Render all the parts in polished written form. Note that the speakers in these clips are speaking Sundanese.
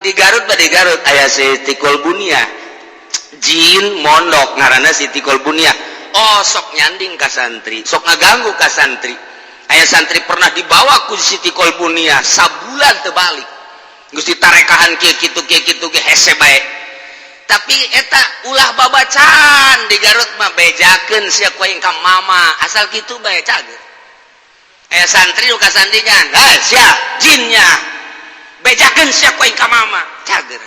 Di Garut mah, di Garut aya Siti Kolbunia, jin mondok ngaranna Siti Kolbunia. Oh, sok nyanding ka santri, sok ngaganggu ka santri. Aya santri pernah dibawa ku Siti Kolbunia, sabulan teu balik. Geus ditarekahan kieu kitu kieu kitu ge hese bae. Tapi eta ulah babacaan di Garut mah, bejakeun sia ku aing ka mama, asal kitu bae cager. Aya santri nu kasandingan, "Heh sia jinnya, bejakeun sia ku aing ka mama," cager.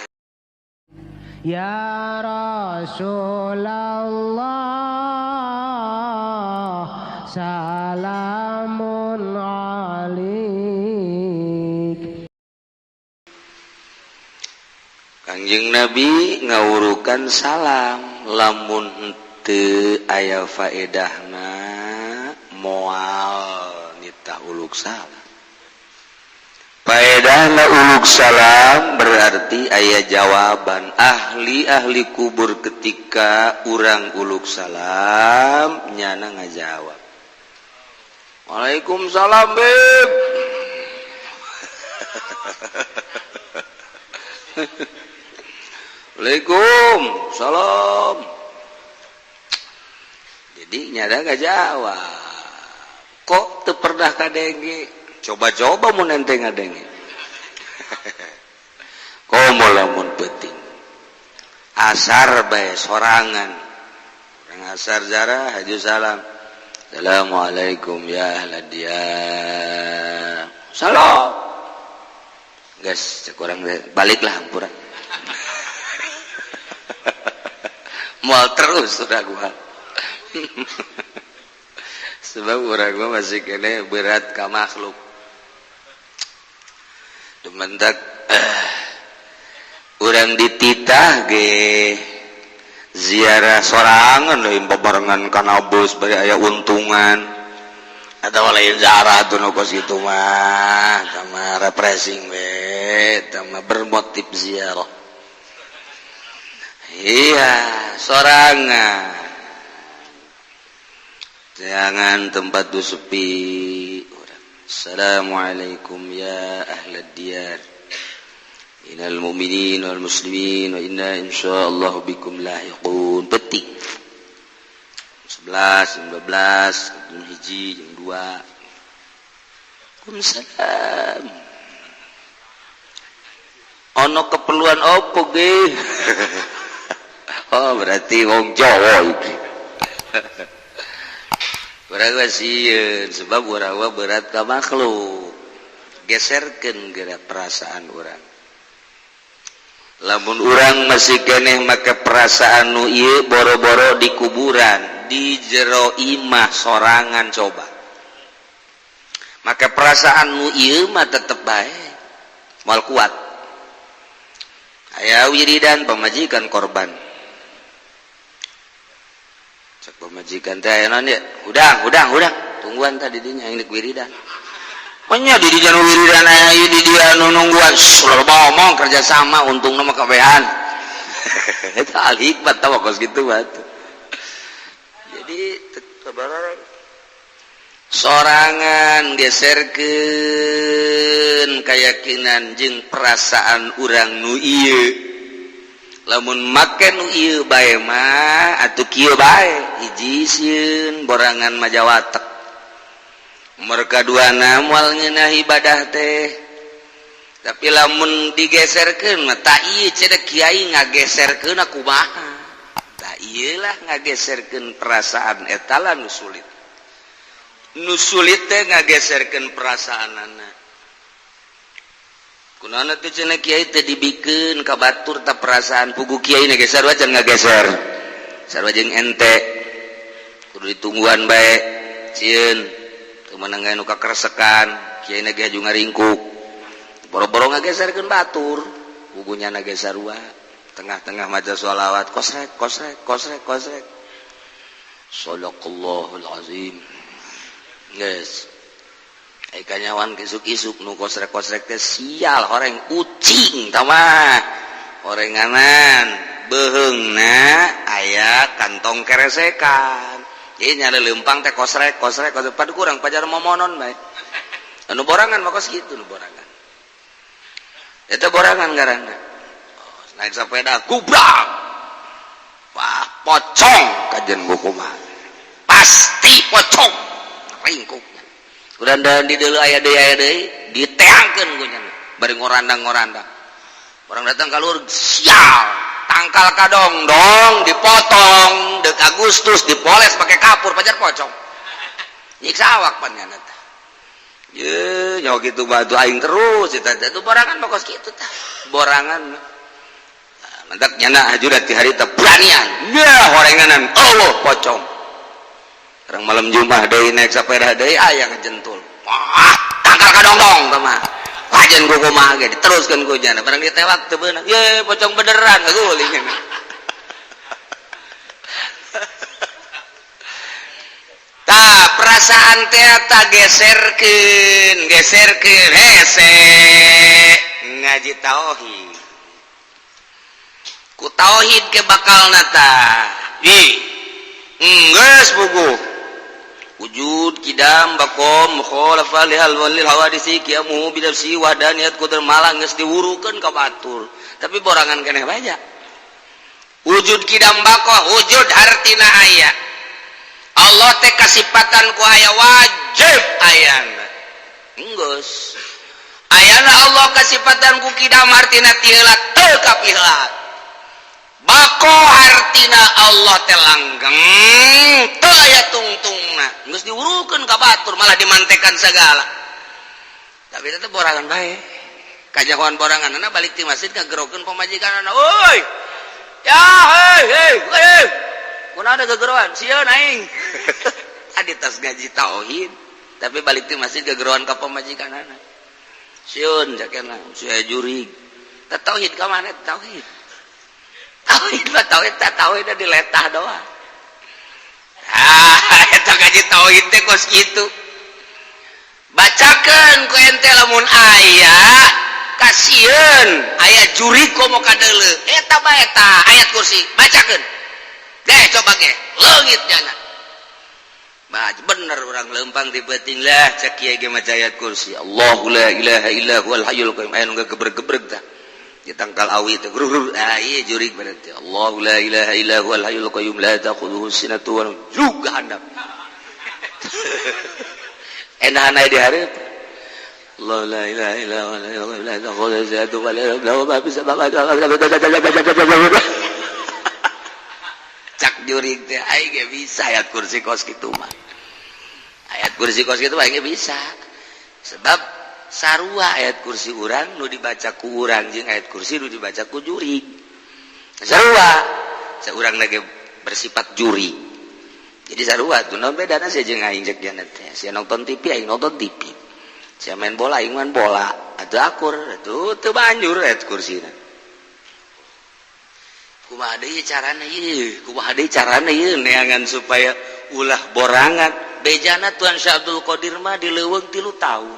Ya Rasulullah, salamun alik. Kangjeng Nabi ngawurukan salam, lamun henteu aya faedahna moal nitah uluk salam. Faedahna uluk salam berarti aya jawaban ahli-ahli kubur. Ketika urang uluk salam, nyana ngajawab, "Waalaikumsalam, beb." Waalaikumsalam. Jadi nyana ngajawab, kok teu pernah kadenge? Coba-coba mun ente ngadenge. Komo lamun penting asar bae sorangan, urang asar jarah haju salam, "Assalamualaikum ya ahla diyar." Salam, guys, cek urang baliklah, hampura moal terus sudah gua, sebab urang gua masih kene berat ka makhluk. Dumentak urang dititah ge ziarah sorangan, lain babarengan kana bus bari aya untungan atau lain ziarah tuh. Nu kos kitu mah sama refreshing we, sama bermotif ziarah. Iya, sorangan, jangan tempat tuh sepi. Assalamualaikum ya ahla diyar minal mu'minin wal muslimin wa inna insyaallah bikum lahiqun. Petik 11, 12, jam 1, jam 2. Waalaikumsalam, ono keperluan opo ge? Oh, berarti wong Jawa iki. Urang sieun sebab urang berat ka makhluk. Geserkeun geura perasaan urang. Lamun urang masih keneh make perasaan nu ieu, boro-boro di kuburan, di jero imah sorangan coba make perasaan nu ieu mah tetep bae moal kuat. Aya wiridan pamajikan korban, cek pamajikan teh, "Aya naon ya?" "Hudang, hudang, hudang, tungguan tadi dinya aing wiridan." Nya di dinya wiridan, aya di dia nu nungguan loba ngomong kerja sama, untungna mah kabehan. Eta al hikmat tahu kos kitu batu. Jadi sorangan geserkeun keyakinan jeung perasaan urang nu ieu. Lamun make nu ieu bae mah atuh kieu bae: hiji, sieun borangan majawatek, mereka duana moal ngeunah ibadah teh. Tapi lamun digeserkeun mah tak ieu cenah kiai ngageserkeun kumaha? Tak ieu lah, ngageserkeun perasaan eta lah nu sulit. Nu sulit teh ngageserkeun perasaanana. Kunaon teh cenah kiai teh dibikeun ka batur ta perasaan pugu kiai na ge sarua can ngageser, sarua jeung ente, kudu ditungguan bae, sieun teu meunang nu kakeresekan. Kiai na ge haju ngaringkuk, boro-boro ngageserkeun batur, pugunya na ge sarua. Tengah-tengah maca sholawat, kosrek kosrek kosrek kosrek, sadaqallahul azim. Geus kanyawan isuk-isuk nu kosrek-kosrek teh sial, horeng ucing tama horenganan, beheungna aya kantong keresekan, jadi nyala lempang teh kosrek kosrek kosrek padu kurang pajar momonon bae. Anu borangan mah kos kitu, nu borangan eta borangan ngaranna. Naik sepeda gubrak. Wah, pocong kajen kumaha. Pasti pocong. Ringkuk. Udah dan di deuleu aya deui diteangkeun ku nya. Bari ngorandang-ngorandang. Orang datang keluar sial, tangkal kadongdong dipotong dek Agustus dipoles pakai kapur pajar pocong. Nyiksa awak pan nya teh. Ye, nyawa gitu batu aing terus eta teh borangan mah kos kitu tah. Borangan. Mantak nyana hajurat ti harita beranian. Ya horenganan Allah pocong. Orang malam Jumat deui naik sepeda deui aya ngejentul. Wah, tangkal kadongdong tah mah. Kajen ku kumaha ge diteruskeun ku jana. Barang ditewak teu beunang. Ye, pocong beneran ngaguling. Tah, perasaan teh ta geserkeun, geserkeun hese ngaji tauhid. Ku tauhid ke bakalna tah. Ih, enggeus buku. Wujud kidam bakom mukhalafa li alwalil hawadisi qiyamu bi nafsi wahdaniyat qudar malang geus diwurukeun ka batur. Tapi borangan keneh baja. Wujud kidam bako wujud hartina aya. Allah teh kasipatan ku aya wajib ayana. Enggeus. Ayana Allah kasipatan ku kidam hartina ti heula teu kapiheula. Bako hartina Allah teh langgeng teu aya tungtungna. Geus diwurukeun ka batur malah dimantekan segala. Tapi eta teh borangan bae. Kajahoan boranganna balik ti masjid ngagerokeun pamajikanna. Euy. Ya hei hei hei. Kunaon ada gegeroan? Sieun aing. Adi tas gaji tauhid, tapi balik ti masjid gegeroan ka pamajikanna. Sieun jakena, sia jurig. Tah tauhid ka mana tauhid? Tauhid mah tauhid tah tauhid diletah doang. Ah, eta gaji tauhid teh kos kitu. Bacakeun ku ente lamun aya kasieun aya jurig komo kadeuleu. Eta bae tah ayat kursi, bacakeun. Deh coba ge leungit nyana. Bah bener urang lempang di beuting lah cek kieu ge maca ayat kursi. Allahu la ilaha illa huwal hayyul qayyum. Aya nu gegebreg-gebreg tah. Di tangkal awi teh grur ah ieu jurig berarti. Allahu la ilaha illa huwal hayyul qayyum la ta'khudhuhu sinatun wa juga handap. Enahan aya di hareup. Allah la ilaha illa huwal hayyul qayyum la ta'khudhuhu sinatun wa la nawm ma fis samawati. Cak jurig teh aing ge bisa ayat kursi kos kitu mah. Ayat kursi kos kitu mah aing ge bisa. Sebab sarua ayat kursi urang nu dibaca ku urang jeung ayat kursi nu dibaca ku jurig. Sarua. Saurang lagi bersifat jurig. Jadi sarua tuh naon bedana sia jeung aing cek dia teh. Sia nonton TV aing nonton TV. Sia main bola aing main bola. Atuh akur atuh teu banjur ayat kursina. Kumaha deui carana ieu? Kumaha deui carana ieu neangan supaya ulah borangan. Bejana Tuan Syekh Abdul Qadir mah di leuweung 3 tahun.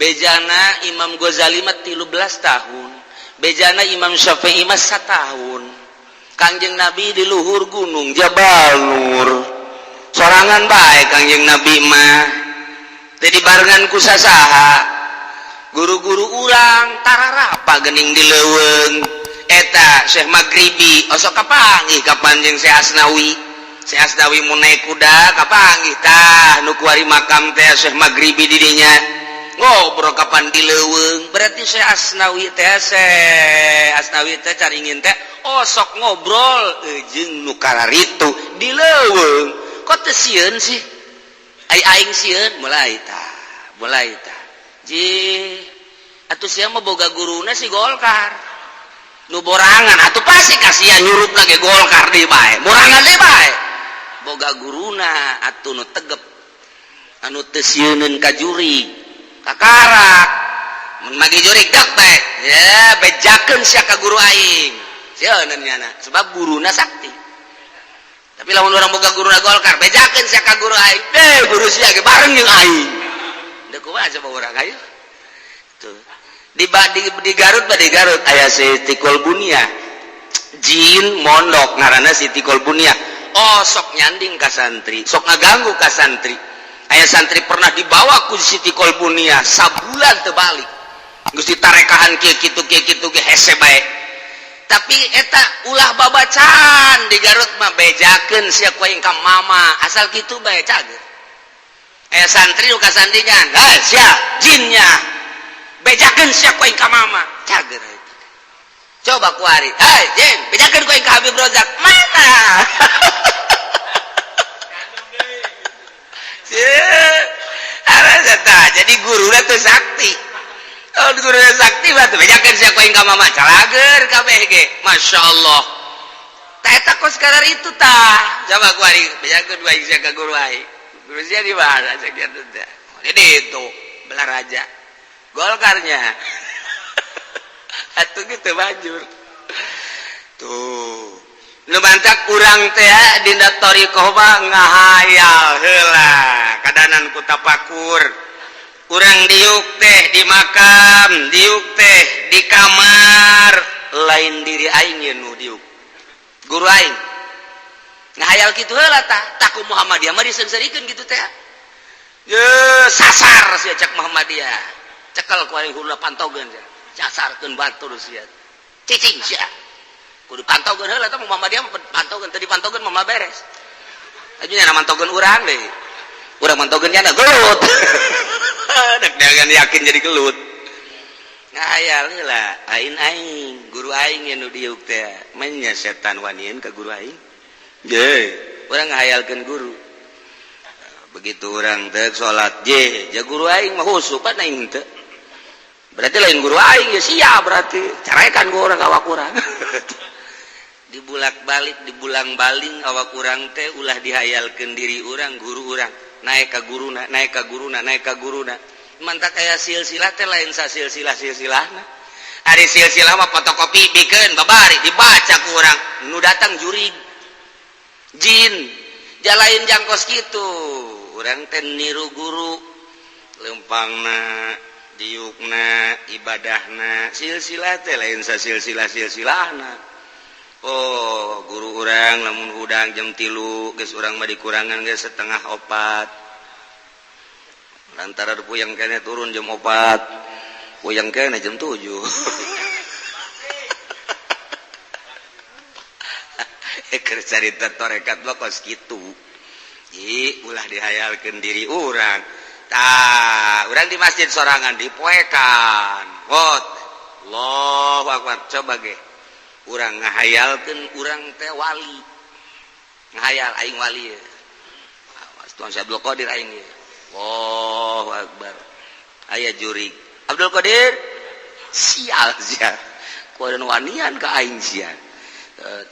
Bejana Imam Ghazali mah 13 tahun. Bejana Imam Syafi'i mah 1 tahun. Kangjeng Nabi di luhur gunung Jabal Nur. Sorangan bae Kangjeng Nabi mah. Teu dibarengan ku sasaha. Guru-guru urang tararapa geuning di leuweung. Eta Syekh Maghribi osok kapanggih kapan jeung Syekh Asnawi. Syekh Asnawi mun naik kuda kapanggih tah nu kuari makam teh Syekh Maghribi di dinya. Ngobrol kapan di leuweung berarti Syekh Asnawi teh Syekh Asnawi teh caringin teh osok ngobrol jeung nu kararitu di leuweung. Kok teu sieun sih? Ai aing sieun mulai tah, mulai tah. Ji atuh sia mah boga guruna si Golkar. Nu borangan atuh pasti kasihan nyurup lagi Golkar deui bae. Borangan deui bae. Boga guruna atuh nu tegep. Anu teu sieuneun ka jurig. Kakarak. Mun magi jurig dak bae. Ya bejakeun sia ka guru aing. Sieuneun nyana sebab guruna sakti. Tapi lamun urang boga guruna Golkar bejakeun sia ka guru aing. Deh guru sia ge bareng jeung aing. Deuk kumaha coba urang ayo. Tuh. Di Garut di Garut aya Siti Kolbunia jin mondok ngaranna Siti Kolbunia. Oh sok nyanding ka santri, sok ngaganggu ka santri. Aya santri pernah dibawa ku Siti Kolbunia sabulan teu balik. Geus ditarekahan kieu kitu kieu kitu ge hese bae. Tapi eta ulah babacaan di Garut mah, bejakeun sia ku aing ka mama, asal kitu bae cager. Aya santri nu kasandingan, "Hei sia jinnya, bejakeun sia ku aing ka mama." Cager eta. Coba kuari, "Hei jin, bejakeun ku aing ka Habib Rozak." Mana? Jadi guru teh sakti. Oh, guru sakti mah teh bejakeun sia ku aing ka mama, calager kabeh ge. Masya Allah. Tah eta kos kadar itu tah. Coba kuari bejakeun ku aing sia ka guru aing. Guru sia di mana cek kitu teh. Jadi itu belah raja. Golkarnya. Atuh gitu banjur. Tuh. Nu mantak urang teh dina thariqah mah ngahayal heula kadanan ku tapakur. Urang diuk teh di makam, diuk teh di kamar, lain diri aing ye nu diuk. Guru aing. Ngahayal kitu heula tah, tah ku Muhammadiyah mah diseungseurikeun kitu teh. Ye sasar sia cek Muhammadiyah. Cekel ku aing heula pantogeun sia. Sasarkeun batur sia. Cicing sia. Kudu pantogeun heula tah Muhammadiyah mah pantogeun, teu dipantogeun mah beres. Aja nya mantogeun urang deui. Urang mantogeun nya gelut. Dek dengan yakin jadi gelut. Ngahayal heula aing aing guru aing nu diuk teh manya setan wanian ka guru aing. Ye, urang ngahayalkeun guru. Begitu urang teh salat je, ja guru aing mah khusyuk pan aing teu. Berarti lain guru aing ya sia berarti. Carekan gua urang awak urang. Dibulak-balik, dibulang-baling awak urang teh ulah dihayalkeun diri urang guru urang. Naik ka guruna, naik ka guruna, naik ka guruna. Mantak aya silsilah teh lain sasilsilah silsilahna. Ari silsilah mah fotokopi bikeun babari dibaca ku urang. Nu datang jurig. Jin jalain jangkos kitu. Urang teh niru guru lempangna, diukna, ibadahna, silsilah teh lain sasilsilah silsilahna. Oh, guru urang lamun hudang jam 3 geus urang mah dikurangan geus 3:30. Lantaran puyeng kene turun jam 4, puyeng kene jam 7. Keur carita torekat mah kos kitu. Ih, ulah dihayalkeun diri urang. Tah, urang di masjid sorangan dipoekan. Hot. Allahu akbar. Coba ge. Urang ngahayalkeun urang teh wali. Ngahayal aing wali ye. Tuan Syekh Abdul Qadir aing ye. Allahu akbar. Aya jurig. Abdul Qadir sial sia. Kudu wanian ka aing sia.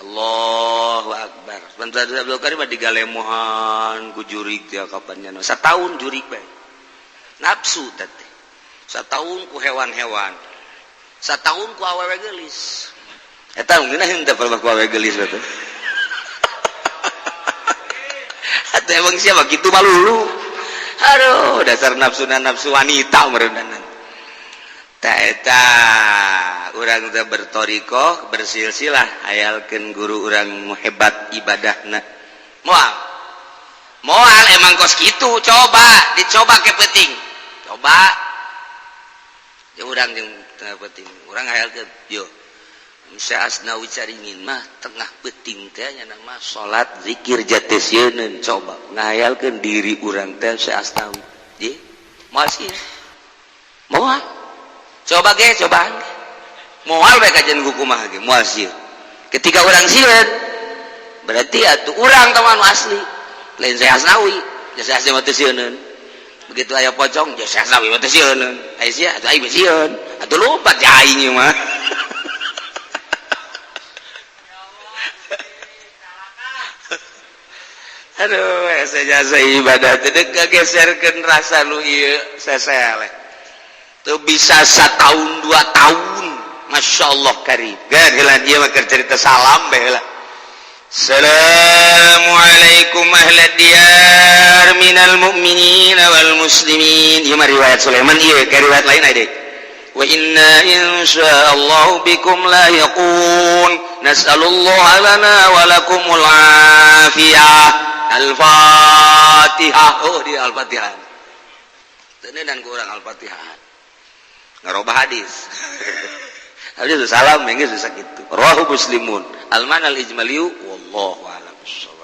Allahu akbar. Sebentar Abdul Qadir mah digalemohan ku jurig teh kapan nya. Sataun jurig bae. Nafsu teh. Sataun ku hewan-hewan. Sataun ku awewe geulis. Eta ngeunah henteu ku awewe geulis teh. Atuh emang siapa kitu malulu. Aduh, dasar nafsuna nafsu wanita meureunan. Ta eta urang teh bertorikoh, bersilsilah hayalkeun guru urang hebat ibadahna. Moal. Moal emang kos kitu, coba dicoba ke peuting. Coba. Ya urang jeung tengah peuting, urang hayalkeun yo. Syekh Asnawi Caringin mah tengah peuting teh nya mah salat zikir jatesieun, coba ngahayalkeun diri urang teh Syekh Asnawi. Ye, moal sih. Moal. Coba ge, cobaan. Moal bae kajian kumaha ge, moal sieun. Ketika urang sieun, berarti atuh urang teman asli. Lain Syekh Asnawi, ya Syekh Asnawi mah teu sieuneun. Begitu aya pocong, ya Syekh Asnawi mah teu sieuneun. Aya sia, atuh aing sieun. Atuh lompat ja aing mah. Aduh, jasa ibadah teh geserkeun rasa nu ieu sesele. Teu bisa setahun 2 tahun. Masya Allah karim. Geus heula ieu mah keur cerita salam bae heula. Assalamualaikum ahlad diyar minal mu'minin wal muslimin. Ieu mah riwayat Sulaiman ieu, ka riwayat lain aya deui. Wa inna insyaallah bikum lahiqun. Nas'alullah lana wa lakumul afiyah. Al-Fatihah. Oh, dia Al-Fatihah. Teu dan ku urang Al-Fatihah. Ngarobah hadis. Abdi teu salam geus bisa kitu. Rawahu Muslimun. Al mana al ijmaliyu wallahu a'lam bissawab.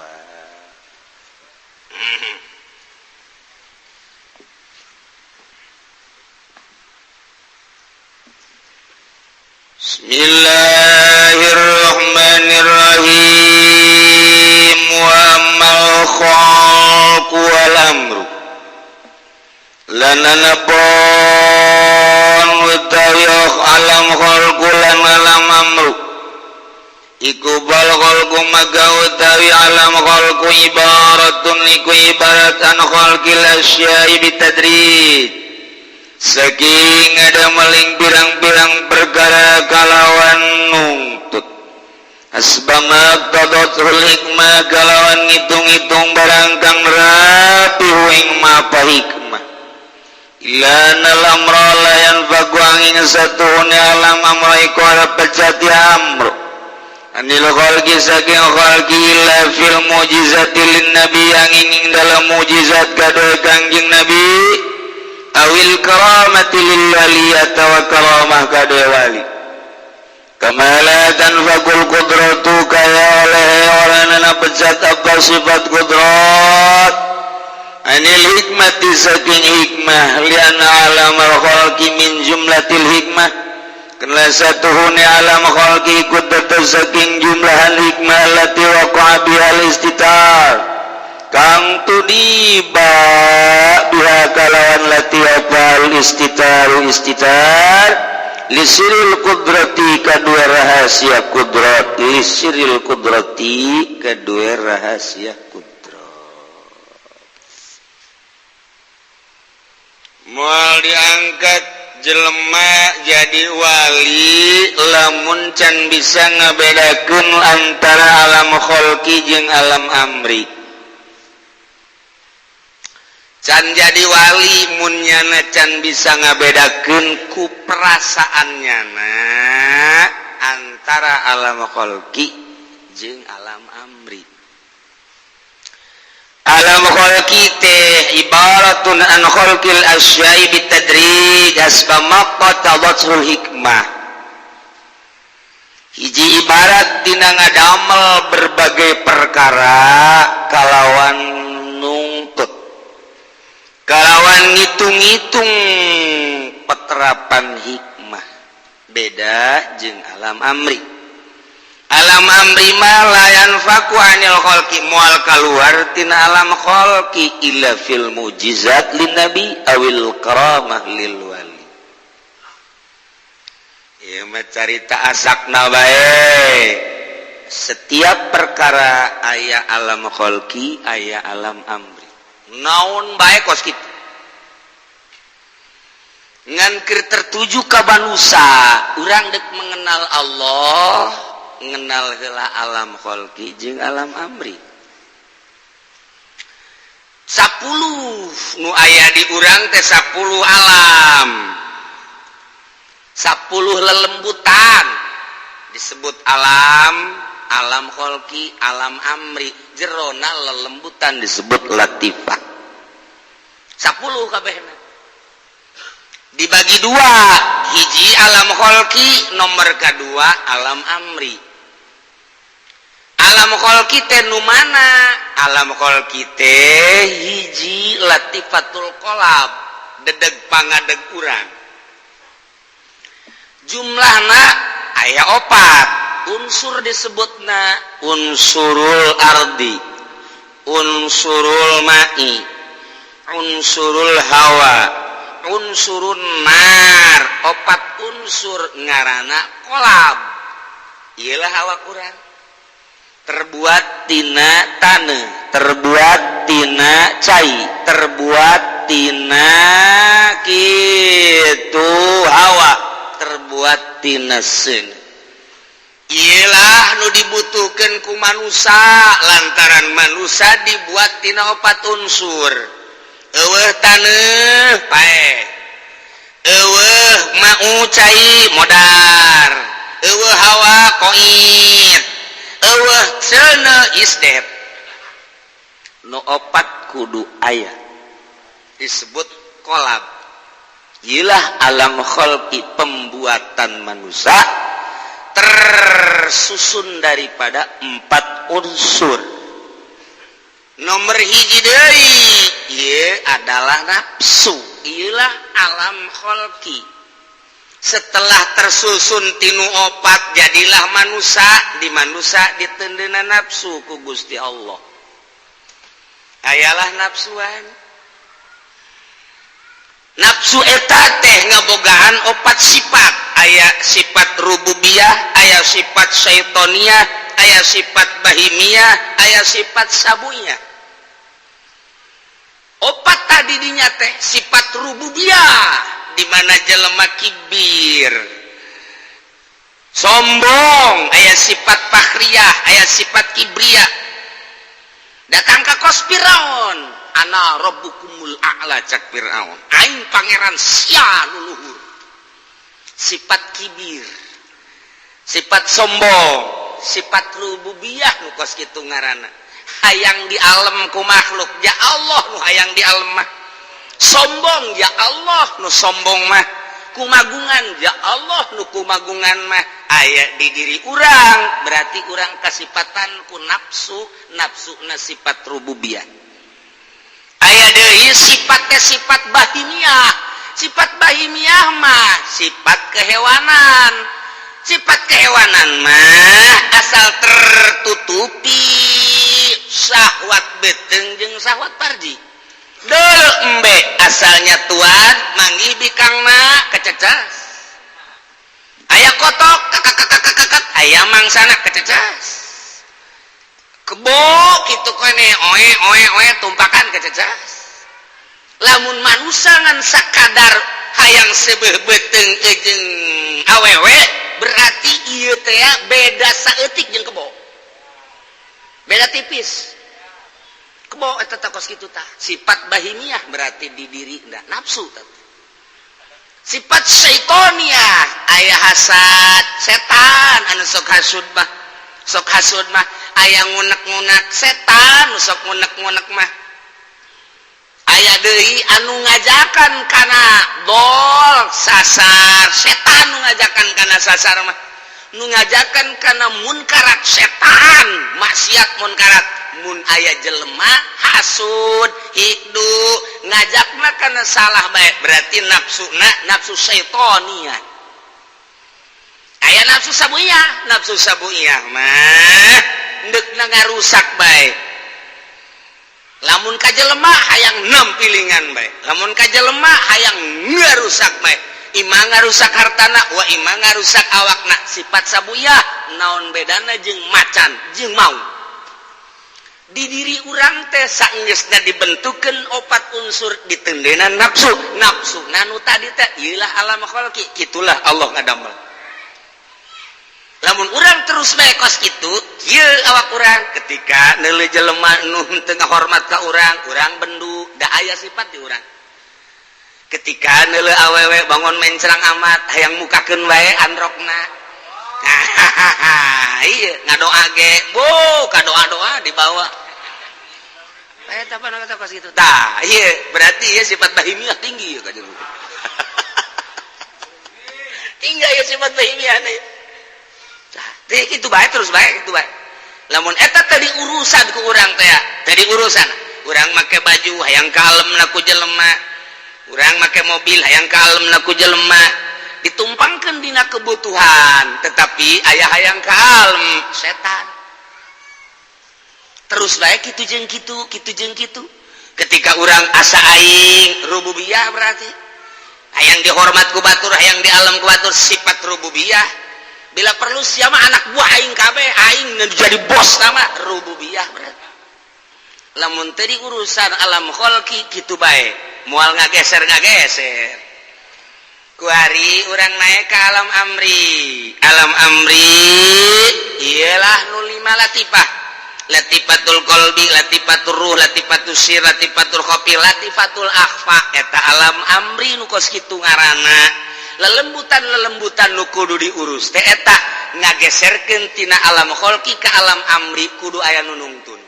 Bismillahirrahmanirrahim. Wa ammal khalqu wal amru lana napon utawi alam khalqu lan alam amru iku bal khalqu maga utawi alam khalqu ibaratun iku ibarat an khalqil asya'i bitadrij saking ada meling pirang-pirang perkara kalawan nungtut asbamak tadatul hikmah kalawan ngitung-ngitung barang kang rapi ing mapa hikmah ilana lamra la yanfaku angin satuhune alam amra iku ala pecati amru anil khalqi saking khalqi illa fil mujizati lin nabi angin ing dalam mujizat kadue Kangjeng Nabi awil karamati lil wali atawa karamah kadue wali kama la tanfaqul qudratu kaya oleh orangna pecat apa sifat kudrat anil hikmati saking hikmah liana alamal khalqi min jumlatil hikmah karena satuhune alam khalqi ikut tetep saking jumlahan hikmah allati waqa'a bihal istitar kang tudiba biha kalawan lati apal istitaru istitar lisiril kudrati kadua rahasia kudrat lisiril kudrati kadua rahasia kudrat. Moal diangkat jelema jadi wali lamun can bisa ngabedakeun antara alam khalqi jeung alam amri. Can jadi wali mun nyana can bisa ngabedakeun ku perasaan nyana antara alam khalqi jeung alam amri. Alam khalqi teh ibaratun an khalqil asya'i bitadrij asba maqtadatul hikmah. Hiji ibarat dina ngadamel berbagai perkara kalawan nungtut kalawan ngitung-ngitung peterapan hikmah beda jeung alam amri. Alam amri ma la yanfaku anil khalqi moal kaluar tina alam khalqi illa fil mujizat lin nabi awil karamah lil wali. Ieu mah carita asakna bae. Setiap perkara aya alam khalqi aya alam amri. Naon bae kos kitu. Ngan keur tertuju ka manusa, urang deuk mengenal Allah, ngenal heula alam khalqi jeung alam amri. 10 nu aya di urang teh 10 alam. 10 lelembutan disebut alam, alam khalqi, alam amri. Jerona lelembutan disebut latifah. 10 kabehna. Dibagi dua, hiji alam khalqi, nomor kedua alam amri. Alam khalqi teh nu mana? Alam khalqi teh hiji latifatul qalab, dedeg pangadeg urang. Jumlahna aya 4 unsur disebutna unsurul ardi, unsurul ma'i, unsurul hawa, unsurun nar. 4 unsur ngarana kolab. Iyalah hawa kurang terbuat tina taneuh, terbuat tina cai, terbuat tina kitu hawa, terbuat tina seuneu. Iyalah nu dibutuhkeun ku manusa lantaran manusa dibuat tina 4 unsur. Eueuh taneuh paeh, eueuh mau cai modar, eueuh hawa koit, eueuh seuneu isdet. Nu 4 kudu aya disebut kolab. Iyalah alam khalqi, pembuatan perbuatan manusia tersusun daripada empat unsur. Nomor hiji deui ieu adalah nafsu, ialah alam kholki. Setelah tersusun tinu opat, jadilah manusia. Di manusia diteundeuna nafsu ku Gusti Allah, ayalah nafsuan. Nafsu eta teh ngabogaan opat sifat. Aya sifat rububiyah, aya sifat syaitoniah, aya sifat bahimiyah, aya sifat sabuiyah. Opat tadi dinya teh sifat rububiyah, di mana jelema kibir, sombong, aya sifat fakhriyah, aya sifat kibriyah. Datang ke kos Firaun, "Ana rabbukumul a'la," cak Firaun, "aing pangeran sia nu luhur." Sifat kibir, sifat sombong, sifat rububiyah nu kos kitu ngaranna, hayang di alam ku makhluk. Ya Allah nu hayang di alam mah. Sombong, ya Allah nu sombong mah. Kumagungan, ya Allah nu kumagungan mah. Aya di diri urang, berarti urang kasipatan ku nafsu, nafsu na sifat rububiyah. Aya deui sifatnya sifat bahimiyah. Sifat bahimiyah mah sifat kehewanan. Sifat kehewanan mah asal tertutupi syahwat beteng jeung syahwat parji. Dul embe asalnya tuan manggih bikangna kececas, aya kotok kakak, aya mangsana kececas, kebo kitu kene oe oe oe tumpakan kececas. Lamun manusia ngan sakadar hayang seubeuh beuteung jeung awewe, berarti ieu teh beda saeutik jeung kebo, beda tipis. Kebo eta teh kos kitu tah, sifat bahimiah berarti di diri ndak nafsu tah. Sifat syaitoniah, aya hasad setan anu sok hasud mah, sok hasud mah. Aya ngunek-ngunek setan nu sok ngunek-ngunek mah. Aya deui anu ngajakan kana dol sasar, setan nu ngajakan kana sasar mah, nu ngajakan kana munkarat setan, maksiat munkarat. Mun aya jelema hasud hikdu ngajakna kana salah baik, berarti nafsuna nafsu syaitoniah. Aya nafsu sabuiyah. Nafsu sabuiyah mah ndekna ngarusak bae. Lamun ka jelema hayang nempilingan bae, lamun ka jelema hayang ngarusak bae, ima ngarusak hartana wa ima ngarusak awakna, sifat sabuiyah. Naon bedana jeung macan jeung maung? Di diri urang teh saenggeusna dibentukeun opat unsur, diteundeuna nafsu, nafsu nanu tadi teh ieulah alam khalqi. Kitulah Allah ngadamel. Lamun urang terus bae kos kitu, ieu awak urang ketika neuleuh jelema nu teu ngahormat ka urang, urang bendu, da aya sifat di urang. Ketika neuleuh awewe bangun mencrang amat, hayang mukakeun wae androkna. Iya, ngadoa ge bu kadoa-doa dibawa. Eh, apa kata kos gitu tah, iya berarti ya sifat bahimiah tinggi ya kajeng tinggi ya sifat bahimiah nih. Tah, itu baik, terus baik itu baik. Lamun eta tadi urusan ku urang teh, tadi urusan urang make baju hayang kalem ku jelema, urang make mobil hayang kalem ku jelema, ditumpangkan dina kebutuhan, tetapi aya hayang kalem setan. Terus baik gitu jeung kitu kitu jeung kitu. Ketika urang asa aing rububiyah, berarti hayang dihormat ku batur, hayang di alam ku batur, sifat rububiyah. Bila perlu siapa anak buah aing kabeh, aing jadi bos nama rububiyah. Berarti lamun tadi urusan alam kholki kitu bae, moal ngageser ngageser. Kuari urang naik ke alam amri. Alam amri ialah nu lima latifah: latifatul kolbi, latifatul ruh, latifatul sir, latifatul khofi, latifatul akhfa. Eta alam amri nu kos kitu ngaranna. Lelembutan lelembutan nu kudu diurus teh eta ngageserkeun tina alam kholki ke alam amri kudu aya nu nungtun.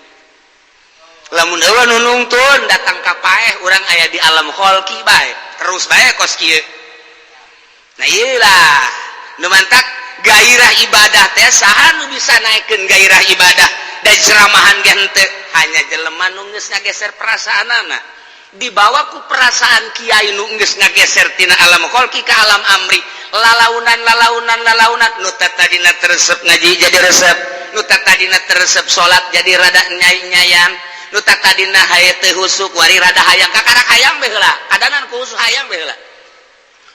Lamun eueuh nu nungtun, datang ka paeh urang aya di alam kholki bae, terus bae kos kieu. Nah, iyalah nu mantak gairah ibadah teh. Saha nu bisa naikkeun gairah ibadah dan ceramahan ge henteu? Hanya jelema nu geus ngageser perasaanana, dibawa ku perasaan kiai nu geus ngageser tina alam kholqi ka alam amri. Lalaunan, lalaunan, lalaunan, nu tadina teu resep ngaji jadi resep, nu tadina teu resep salat jadi rada nyai-nyayan, nu tadina haye teu husuk wari rada hayang, kakarak hayang bae heula, kadanan ku husuk hayang bae heula.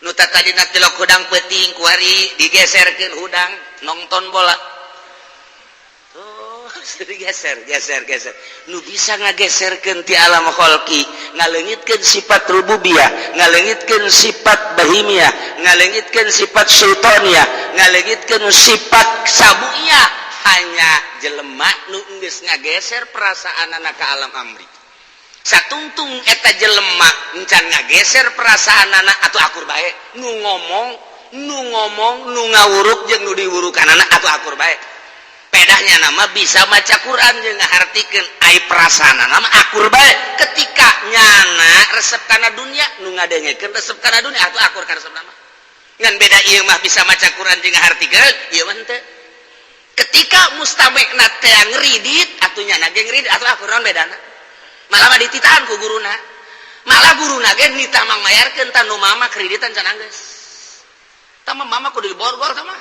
Nu tadina tilok hudang peuting, kuari digeserkeun hudang nonton bola. Tuh, digeser, geser, geser. Nu bisa ngageserkeun ti alam kholqi, ngaleungitkeun sifat rububiyah, ngaleungitkeun sifat bahimiyah, ngaleungitkeun sifat sultaniyah, ngaleungitkeun sifat sabuiyah, hanya jelema nu geus ngageser perasaanana ka alam amri. Satungtung eta jelema encan ngageser perasaanana, atuh akur bae. Nu ngomong, nu ngomong, nu ngawuruk jeung nu diwurukanana atuh akur bae. Pedahnya nama bisa maca Quran jeung ngahartikeun, ai perasaanana mah akur bae. Ketika nyana resep kana dunia, nu ngadengekeun resep kana dunia, atuh akur ka resep nama. Ngan beda ieu mah bisa maca Quran jeung ngahartikeun, ieu mah henteu. Ketika mustamekna teh ngeridit, atuh nyana ge ngeridit, atuh akur. Naon bedana? Malah mah dititahan ku guruna, malah guruna ge nitah mang mayarkeun. Tah, nu mama kreditan can anggeus. Tah mah mama kudu diborgol, tah mah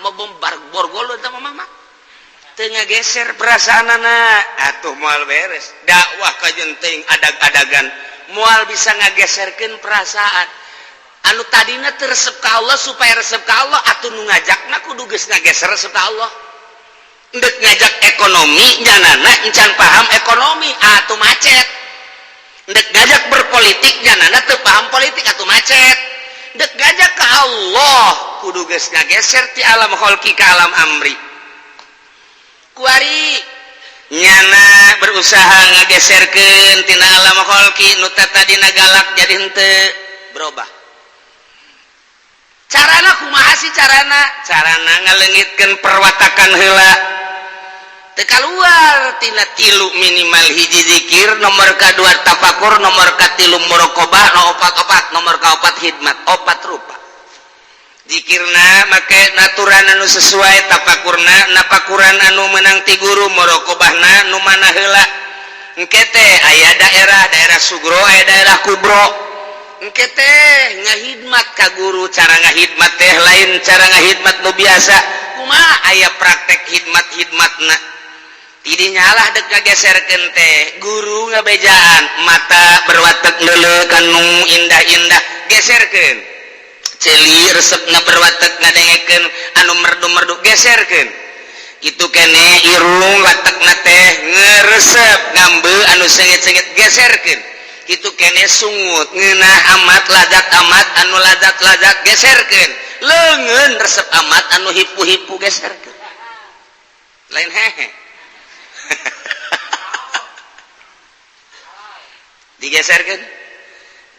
mau bombar borgol. Tah mah mama teu ngageser perasaanana, atuh moal beres dakwah. Kajenting adag-adagan moal bisa ngageserkeun perasaan anu tadina teu resep ka Allah supaya resep ka Allah. Atuh nu ngajakna kudu geus ngageser resep ka Allah. Ndek ngajak ekonomi, nyanana encan paham ekonomi, atuh macet. Ndek ngajak berpolitik, nyanana teu paham politik, atuh macet. Ndek ngajak ke Allah, kudu geus ngageser ti alam kholqi ka alam amri. Kuari nyana berusaha ngageserkeun tina alam kholqi, nu tadina galak jadi henteu, berubah. Carana kumaha sih carana? Carana ngaleungitkeun perwatakan heula. Teu kaluar tina tilu, minimal hiji zikir, nomor kadua tafakur, nomor katilu muraqabah, no opat opat, nomor kaopat hidmat. Opat rupa. Zikirna make naturan anu sesuai, tafakurna napakuran anu menang ti guru, muraqabahna nu mana heula. Engke teh aya daerah daerah sugro, aya daerah kubro. Engke teh ngahidmat ka guru. Cara ngahidmat teh lain cara ngahidmat nu biasa. Kumaha? Aya praktek hidmat hidmatna. Tidinya lah dek ngageserkeun teh, guru ngabejaan, mata berwatek leuleuh kanu indah-indah, geserkeun. Ceuli resep berwatek ngadengekeun anu merdu-merdu, geserkeun. Itu kene irung watekna teh ngeresep ngambe anu sengit-sengit, geserkeun. Itu kene sungut ngeunah amat ladat amat anu ladat-ladat, geserkeun. Leungeun resep amat anu hipu-hipu, geserkeun. Lain hehe digeserkan.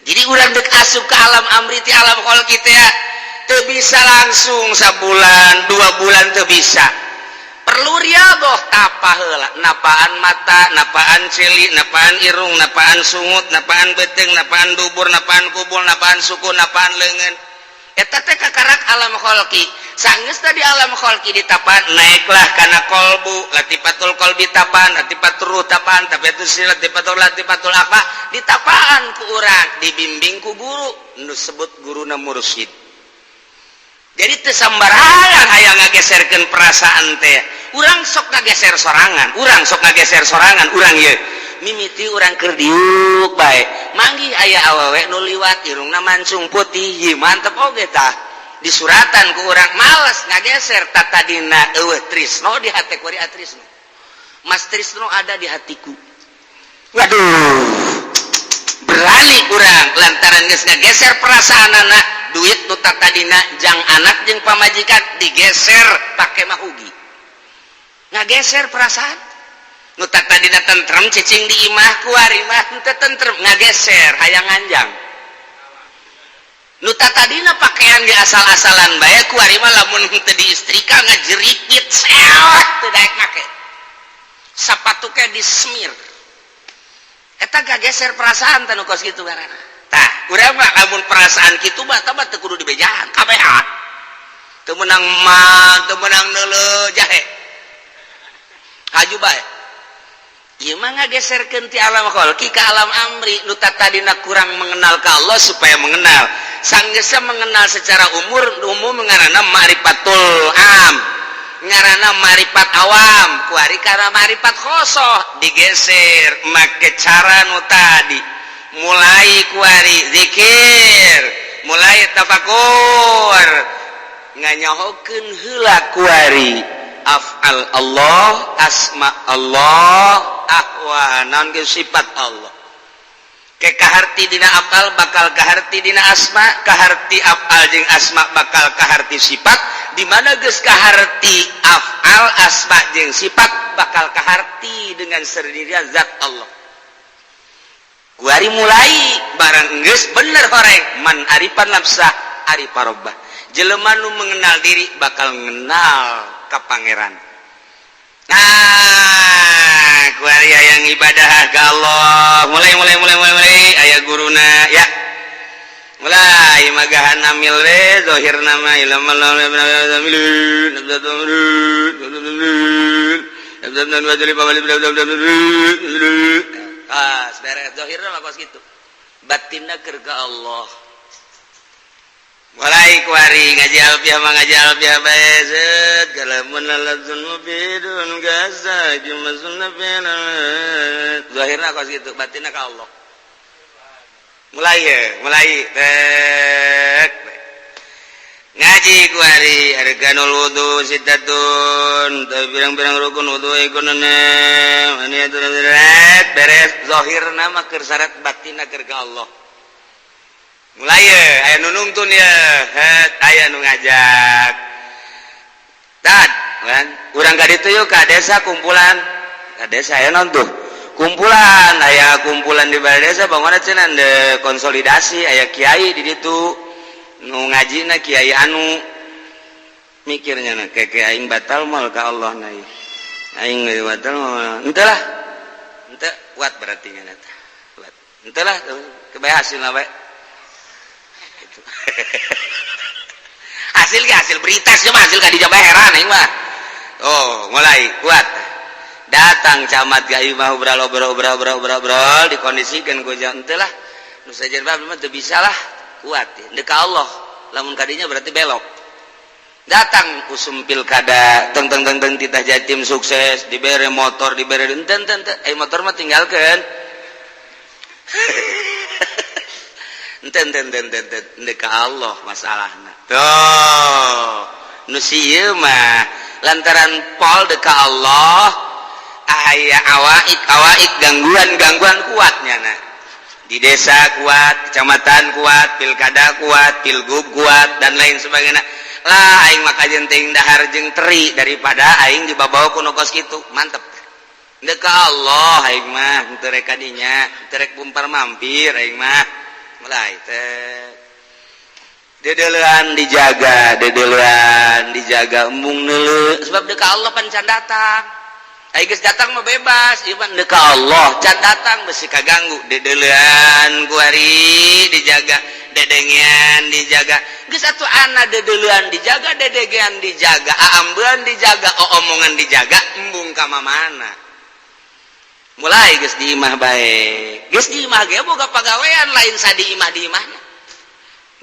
Jadi urang dek asup ke alam amri ti alam kholqi teh teu bisa langsung sabulan 2 bulan, teu bisa. Perlu riadoh, tapa heula, napaan mata, napaan ceuli, napaan irung, napaan sungut, napaan beuteung, napaan dubur, napaan kubul, napaan suku, napaan leungeun. Eta teh kakarak alam kholqi. Sanggeus tadi alam kholqi ditapan, naiklah kana kolbu, latifatul kolbi tapan, latifatul ruh tapan, tapiatul sir, latifatul latifatul apa, ditapaan ku urang, dibimbing ku guru nu sebut guruna mursyid. Jadi teu sambarangan hayang ngageserkeun perasaan teh. Urang sok ngageser sorangan, urang sok ngageser sorangan. Urang ieu mimiti urang keur diuk bae, manggih aya awewe nu liwat, irungna mancung putih. Ieu mantep oge tah, disuratan ku urang, males ngageser. Tatadina eueuh trisno di hate, kuari atrisno. Mas Trisno ada di hatiku. Waduh, berani urang lantaran geus ngageser perasaan anak. Duit nu tadina jang anak jeung pamajikan digeser pake mahugi. Ngageser perasaan. Nu tadina tentrem cicing di imah, kuari mah henteu tentrem, ngageser, hayang nganjang. Nu tadina pakaian di asal-asalan bae, kuari mah lamun henteu diistrika ngajeripit sewot, teu daek make. Sapatu ke disemir. Eta gageser perasaan teh, nu kos kitu ngaranna. Tah, urang mah lamun perasaan kitu mah tah mah teu kudu dibejaan, kabehan. Teu meunang mah, teu meunang neuleuh jahe. Haju bae. Ieu mah ngageserkeun ti alam kholqi ka alam amri, nu tadina kurang mengenal ka Allah supaya mengenal. Sanggeusna mengenal secara umur umum ngaranna ma'rifatul am, ngaranna ma'rifat awam, kuari kana ma'rifat khosoh digeser make cara nu tadi. Mulai kuari zikir, mulai tafakur, nganyahokeun heula kuari af'al Allah, asma Allah, ahwa naon ge sifat Allah. Ke kaharti dina afal bakal kaharti dina asma, kaharti afal jeung asma bakal kaharti sifat. Di mana geus kaharti afal, asma jeung sifat bakal kaharti dengan sendirinya zat Allah. Kuari mulai barang geus bener horeng man arifan nafsah arifa rabbah. Jelema nu mengenal diri bakal mengenal ka pangeran. Nah, kuari hayang ibadah ka Allah, mulai mulai mulai mulai mulai aya guruna ya. Mulai magahan amil we zahir nama ilmu. Ah, beres zahirna mah kos kitu. Batinna keur ka Allah. Mulai kuari ngaji alfiah mah ngaji alfiah bae zeut kalamun lalazun mubidun gaza jumasun nabina. Zahirna kos kitu, batinna ka Allah. Mulai ya, mulai tek. Ngaji kuari arkanul wudu sittatun, pirang-pirang rukun wudu ikunana beres zahirna mah keur syarat batinna keur ka Allah. Mulai ya, aya nu nungtun ya, het aya nu ngajak. Tad, kan? Urang ka ditu yuk ka desa kumpulan. Ka desa aya naon tuh? Kumpulan, aya kumpulan di balai desa bangunna cenah de konsolidasi, aya kiai di ditu. Nu ngajina kiai anu mikirnya na keke aing batal moal ka Allah na ieu. Aing batal moal. Henteu lah. Henteu kuat berarti nya eta. Kuat. Henteu lah kebae hasilna bae. Hasil ge hasil berita sih mah hasil ka dijaba heran aing mah. Oh, mulai kuat. Datang camat ka ieu mah obrol obrol obrol obrol obrol obrol dikondisikeun ku henteu lah. Nu sajen mah teu bisa lah. Kuat ya. Ka Allah lamun kadinya berarti belok. Datang usum pilkada teng teng teng teng titah jatim sukses dibere motor dibere enten enten enten motor mah tinggalkeun. Enten enten enten enten ka Allah masalahna. Tuh nu sieun mah lantaran pol deka Allah aya awaik awaik gangguan-gangguan kuatnya na. Di desa kuat, kecamatan kuat, pilkada kuat, pilgub kuat, dan lain sebagainya. Lah aing mah kajeun teuing dahar jeung teri daripada aing dibabawa ku nu kos kitu. Mantep. Deka Allah aing mah henteu rek ka dinya, henteu rek bumpar mampir aing mah. Mulai teh. Dedeulean dijaga, dedeulean dijaga embung neuleuh sebab deka Allah pan can datang. Aing geus datang mah bebas, ieu mah deka Allah can datang besi kaganggu. Dedeulean kuari dijaga, dedengean dijaga. Geus atuh ana dedeulean dijaga, dedengean dijaga, aambean dijaga, oomongan dijaga, embung ka mamana. Mulai geus di imah bae. Geus di imah ge boga pagawean lain sadi imah di imahna.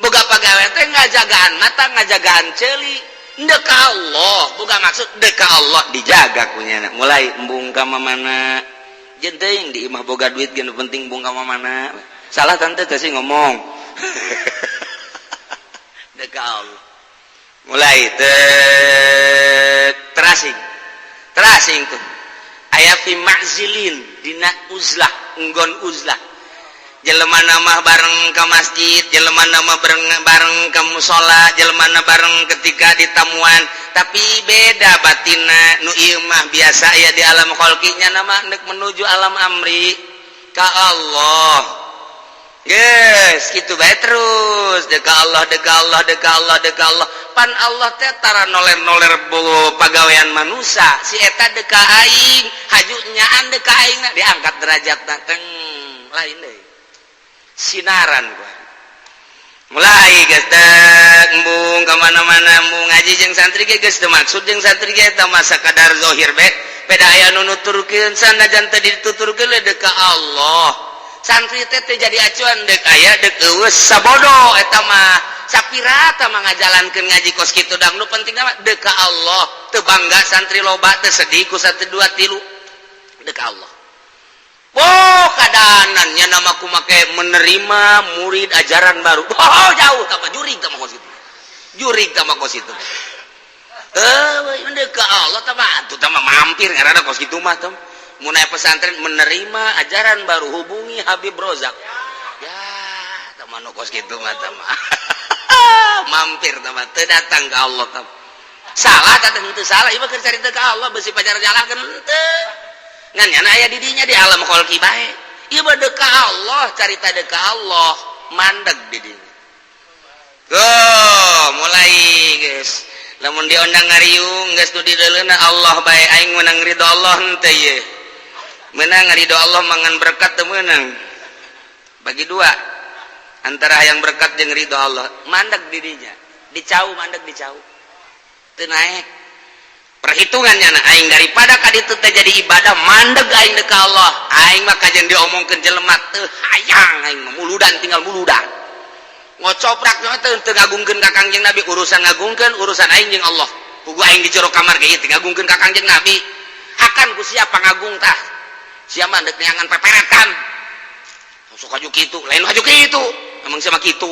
Boga pagawean teh ngajagaan mata, ngajagaan ceuli. Deka Allah, bukan maksud deka Allah dijaga kunyana. Mulai embung ka mamana. Jeung teuing di imah boga duit ge nu penting embung ka mamana. Salah tante teh sih ngomong. Deka Allah. Mulai teh terasing. Terasing tuh. Aya fi ma'zilin dina uzlah, enggon uzlah. Jelema nama bareng ke masjid, jelema nama bareng bareng ke musola, jelema nama bareng ketika ditamuan, tapi beda batina. Nu ieu mah biasa ya di alam kholqinya nama nek menuju alam amri ka Allah. Yes, kitu bae terus deka Allah, deka Allah, deka Allah, deka Allah. Pan Allah teh tara noler-noler pagawean manusia, si eta deka aing, haju nyaan deka aing diangkat derajatna teng lain deui. Sinaran gua mulai geus teh embung ka mana-mana, embung ngaji jeung santri ge geus teu maksud jeung santri ge eta mah sakadar zahir be. Beda aya nu nuturkeun, sanajan teu dituturkeun deuk ka Allah. Santri teh teu jadi acuan, deuk aya deuk euweuh, sabodo eta mah. Sapirata mah ngajalankeun ngaji kos kitu dang, nu penting mah deuk ka Allah. Teu bangga santri loba, teu sedih ku santri dua tilu, deuk ka Allah. Oh, keadaannya nama ku make menerima murid ajaran baru. Oh, jauh tambah jurig tambah kos itu. Jurig tambah kos itu. Eh, ke Allah tambah atuh tambah mampir karena kos gitu mah tem. Mun aya pesantren menerima ajaran baru, hubungi Habib Rozak. Ya, teman nu kos gitu mah tambah. Mampir tambah teu datang ke Allah tam. Salah tah henteu salah, ieu mah keur carita ka Allah besi pacar nyalahkeun henteu. Ngan nyana aya di dinya di alam kholqi bae. Ieu mah deuk ka Allah, carita deuk ka Allah, mandeg di dinya. Go, mulai guys. Lamun diondang ngariung geus nu dideuleuna Allah bae, aing menang ridho Allah henteu ye. Menang ridho Allah mangan berkat teu meunang. Bagi dua. Antara yang berkat jeung ridho Allah, mandeg di dinya. Dicau mandeg dicau. Teu naek. Perhitungannya na aing daripada ka ditu teh jadi ibadah mandeg aing deuk ka Allah. Aing mah kajian diomongkeun jelema teu hayang, aing mah muludan, tinggal muludan. Ngocoprak teh teu ngagungkeun ka Kangjeng Nabi, urusan ngagungkeun urusan aing jeung Allah. Puguh aing di jero kamar ge ieu teh ngagungkeun ka Kangjeng Nabi. Hakan ku siapa ngagung tah? Sia mah deuk neangan peperetan. Sok aju kitu, lain aju kitu. Emang siapa kitu?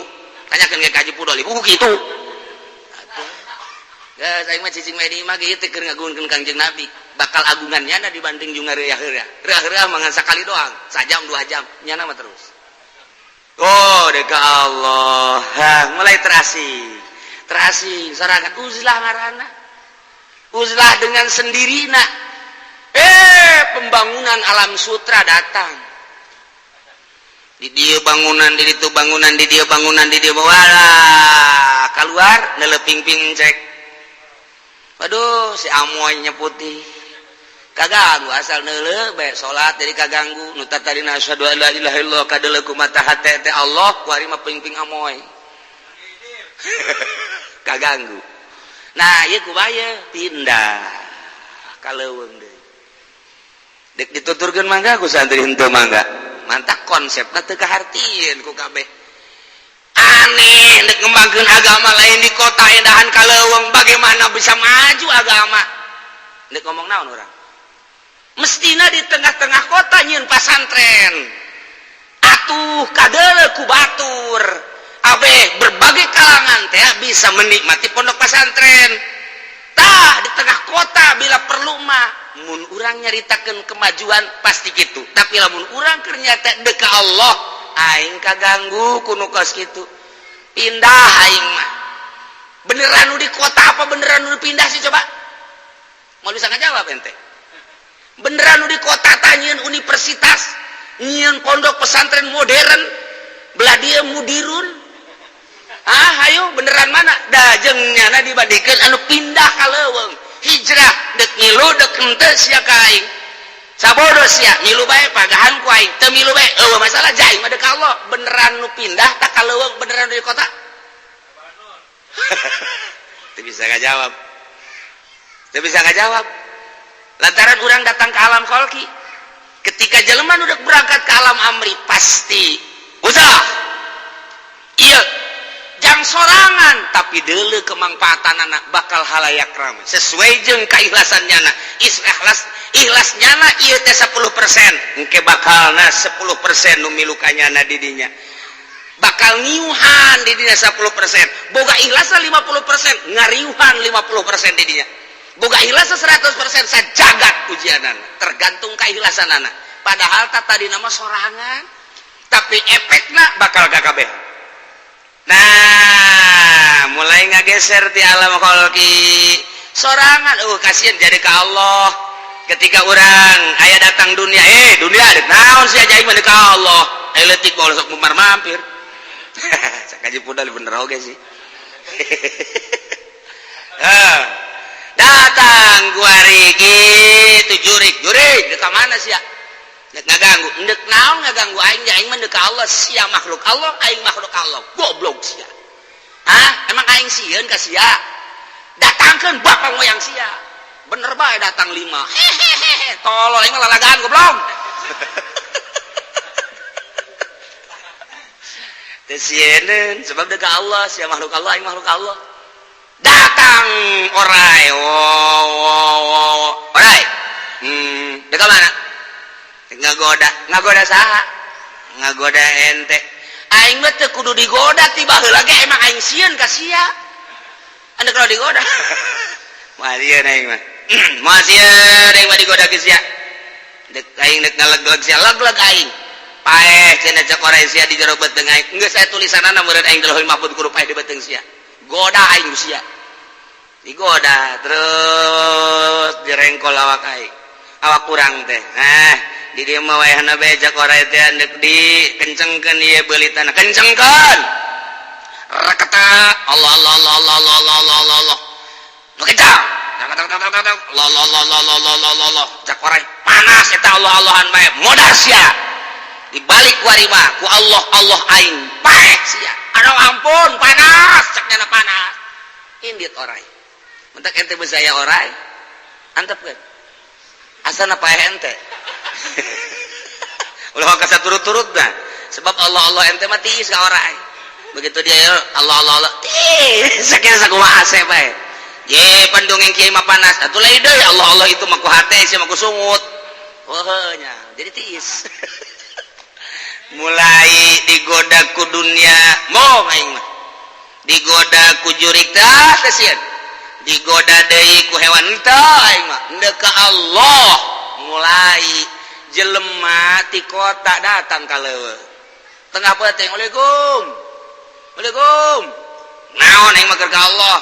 Tanyakeun ge ka Haji Pudoli, puguh kitu. Geus aing mah cicing we di imah ge ieu teh keur ngagungkeun Kangjeng Nabi. Bakal agungan nyana dibanding jeung ngareuyah-reuah. Reuah-reuah mah ngan sakali doang, sajam 2 jam, nyana mah terus. Oh, dek Allah. Ha, mulai terasing. Terasing sorangan uzlah ngaranna. Uzlah dengan sendirina. Eh, pembangunan alam sutra datang. Di dia bangunan, di itu bangunan, di dia bangunan, di dia wala. Keluar neuleuh ping-ping cek. Waduh, si amoynya putih. Kaganggu asal neuleuh bae salat jadi kaganggu. Nu tadina asyhadu an la ilaha illallah kadeuleuh ku mata hate teh Allah, ku ari mah ping-ping amoy. Kaganggu. Nah, ieu kumaha pindah ka leuweung deui. Dek dituturkeun mangga ku santri henteu mangga. Mantak konsepna teu kahartieun ku kabeh. Aneh, dek ngembangkeun agama lain di kota endahan ka leuweung, bagaimana bisa maju agama? Dek ngomong naon urang? Mestina di tengah-tengah kota nyieun pasantren. Atuh kadeuleuh ku batur. Abe berbagai kalangan teh bisa menikmati pondok pesantren. Tah di tengah kota bila perlu mah mun urang nyaritakeun kemajuan pasti gitu. Tapi lamun urang keur nyata deuk ka Allah, aing kaganggu ku nu kos kitu. Pindah aing mah. Beneran nu di kota apa beneran nu pindah sih coba? Mau bisa ngajawab ente? Beneran nu di kota tah nyieun universitas, nyieun pondok pesantren modern, belah dia mudirun. Ah, ayo beneran mana? Da jeung nyana dibandingkeun anu pindah ka leuweung. Hijrah dek ngilu dek henteu sia ka aing. Sabodo sia ngilu bae pagahan ku aing, teu milu bae eueuh masalah jai mah deuk ka Allah. Beneran nu pindah tak ka leuweung beneran di kota? Teu bisa ngajawab. Teu bisa ngajawab. Lantaran orang datang ke alam kholqi. Ketika jelema nu dek berangkat ke alam amri pasti usaha. Iya, jang sorangan tapi deuleu kemangfaatan anak bakal halayak ramai sesuai jeung keikhlasan nyana. Ikhlas ikhlas nyana ieu teh 10%, engke bakalna 10% nu milu ka nyana di dinya. Bakal ngiuhan di dinya 10%. Boga ikhlasna 50%, ngariuhan 50% di dinya. Boga ikhlasna 100% sajagat ujianan, tergantung keikhlasanana. Padahal tak tadi nama sorangan, tapi efekna bakal KKB. Nah, mulai ngageser di alam kholqi sorangan, kasihan jadi ke Allah. Ketika orang ayah datang dunia, eh dunia dek naon sih aja mah ka Allah. Eh leutik bawa sok mumar mampir. Cak pudal bener oge sih. Eh, datang gua gitu jurik jurik dekat mana sih ya? Dek ngaganggu, ndek naon ngaganggu aing? Ya aing mah ka Allah, sia makhluk Allah, aing makhluk Allah. Goblok sia. Hah? Emang aing sieun ka sia? Datangkeun bapak moyang sia. Bener bae datang lima. Hehehe, tolol, aing mah lalagaan, goblok. Teu sieun sebab dek Allah, sia makhluk Allah, aing makhluk Allah. Datang orai, wo wo wo, orai. Dek mana? Ngagoda, ngagoda saha? Ngagoda ente. Aing mah teu kudu digoda ti baheula ge, emang aing sieun ka sia. Anda kalau digoda. Moal sieun aing mah. Moal sieun aing mah digoda ke sia. Dek aing dek ngaleg-leg sia, leg-leg aing. Paeh cenah cek orai sia di jero beuteung aing. Geus aya tulisanana meureun aing di Lauhul Mahfuz kudu paeh di beuteung sia. Goda aing ku sia. Digoda terus direngkol awak aing. Awak kurang teh. Nah, di dieu mah wayahna bae cek orai teh ndek dikencengkeun ieu beulitana. Kencengkeun. Rakata Allah Allah Allah Allah Allah Allah Allah Allah Allah. Nu kencang. Allah Allah Allah Allah Allah Allah Allah Allah. Cek orai panas eta Allah Allahan bae. Modar sia. Dibalik ku ari mah ku Allah Allah aing paeh sia. Aduh ampun panas, cek nyana panas. Indit orai. Mentak ente bezaya orai. Antepkeun. Asana paeh ente. Ulah kasa turut-turut dah. Sebab Allah Allah ente mah tiis ka orai. Begitu dia ya Allah Allah Allah tiis sakieu sakumaha ase bae. Ye pandongeng kiai mah panas. Atuh lain deui Allah Allah itu mah ku hate sia mah ku sungut. Oh nya, jadi tiis. Mulai digoda ku dunia mau aing mah. Digoda ku jurik tah teh sieun. Digoda deui ku hewan tah aing mah. Endek ka Allah mulai jelema ti kota datang ka leuweung. Tengah peuting, Waalaikum. Waalaikum. Naon aing mah keur ka Allah.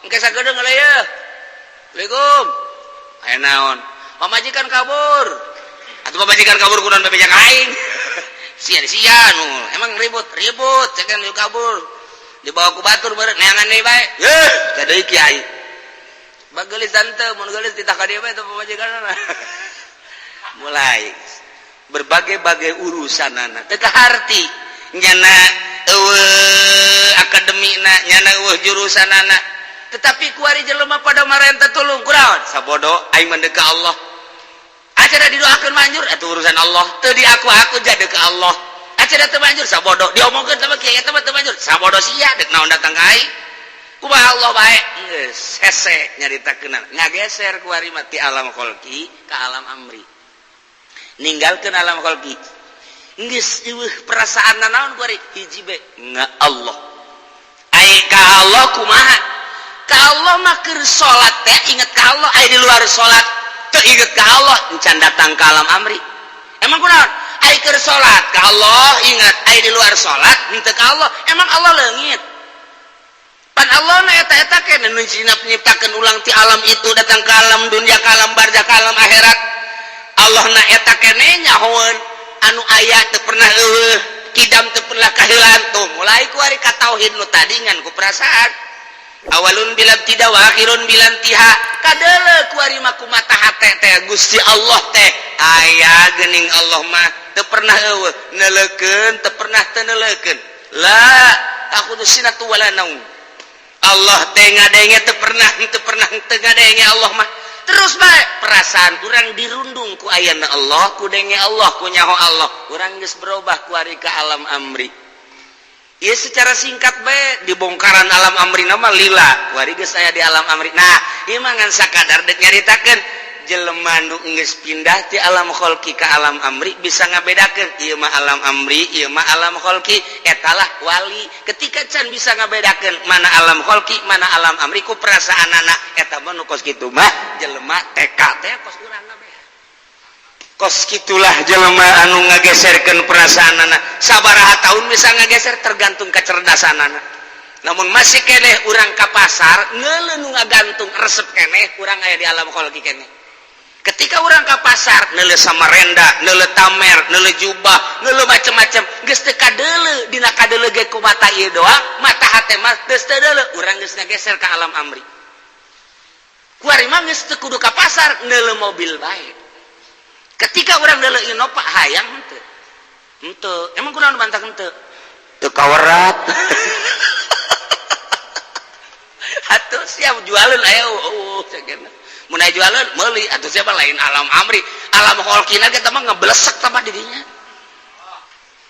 Engke sagedeung heula ye. Waalaikum. Aya naon? Pamajikan kabur. Atuh pamajikan kabur kunaon bebeja ka aing. Sia sia nu emang ribut ribut cekan nu kabur. Dibawa ku batur meureun neangan deui bae. Yeuh, teh deui kiai. Bageulis tante, mun geulis titah ka dieu bae teh pamajikanna. Mulai berbagai-bagai urusan anak teu kaharti nyana eueuh akademina, nyana eueuh jurusan anak, tetapi kuari jelema pada marenta tulung kunaon sabodo aing mah ka Allah. Acara didoakeun manjur eta urusan Allah, teu diaku aku jadi ka Allah. Acara teu manjur sabodo, diomongkeun sama kiai eta mah teu manjur sabodo sia, dek naon datang ka aing, kumaha Allah bae geus hese nyaritakeun. Ngageser kuari mah ti alam kholqi ka alam amri, ninggalkeun alam kholqi, geus eueuh perasaan naon kuari, hiji be nga Allah. Ai ka Allah kumaha? Ka Allah mah keur salat teh inget ka Allah, ai di luar salat teu inget ka Allah, encan datang ka alam amri. Emang kunaon? Ai keur salat ka Allah ingat, ai di luar salat henteu ka Allah. Emang Allah leungit? Pan Allah na eta-eta keneh nu nyiptakeun ulang ti alam itu datang ke alam dunia, ke alam barzah, ke alam akhirat. Allah na eta keneh nyahoeun anu aya teu pernah eueuh, kidam teu pernah kaheulaan. Tuh mulai ku ari ka tauhid nu tadi ngan ku perasaan. Awalun bila tidak wa akhirun bila intiha. Kadeuleu ku ari mah ku mata hate teh Gusti Allah teh aya geuning. Allah mah teu pernah eueuh, neuleukeun teu pernah teu neuleukeun. La ta'khudhu sinatu wala naum. Allah teh ngadenge teu pernah teu pernah teu ngadenge Allah mah. Terus bae perasaan urang dirundung ku ayana Allah, ku denge Allah, ku nyaho Allah, urang geus berubah ku ari ka alam amri. Ieu secara singkat bae dibongkaran alam amri nama lila ku ari geus aya di alam amri. Nah, ieu mah ngan sakadar dek nyaritakeun jelema nu geus pindah ti alam kholqi ka alam amri bisa ngabedakeun ieu mah alam amri, ieu mah alam kholqi. Etalah wali ketika can bisa ngabedakeun mana alam kholqi, mana alam amri ku perasaan anak. Eta mah nu kos kitu mah jelema TK teh kos urang kabeh. Kos kitulah jelema anu ngageserkeun perasaan anak. Sabaraha tahun bisa ngageser tergantung kecerdasan anak. Namun masih keneh urang ka pasar ngeuleuh nu ngagantung resep keneh, urang aya di alam kholqi keneh. Ketika orang ke pasar neuleuh samarenda, neuleuh tamer, neuleuh jubah, neuleuh macem-macem, geus teu kadeuleu dina kadeuleu ge ku mata ieu doang, mata hate mah geus teu deuleu, urang geus ngageser ka alam amri. Kuari mah geus teu kudu ka pasar, neuleuh mobil bae. Ketika urang neuleuh Innova, hayang henteu? Henteu. Emang kunaon bantah henteu? Teu kawerat. Atuh siap jualin, ayo, oh, mun aya jualin meuli atuh. Siapa lain alam amri, alam kholqina kita mah ngeblesek sama dirinya.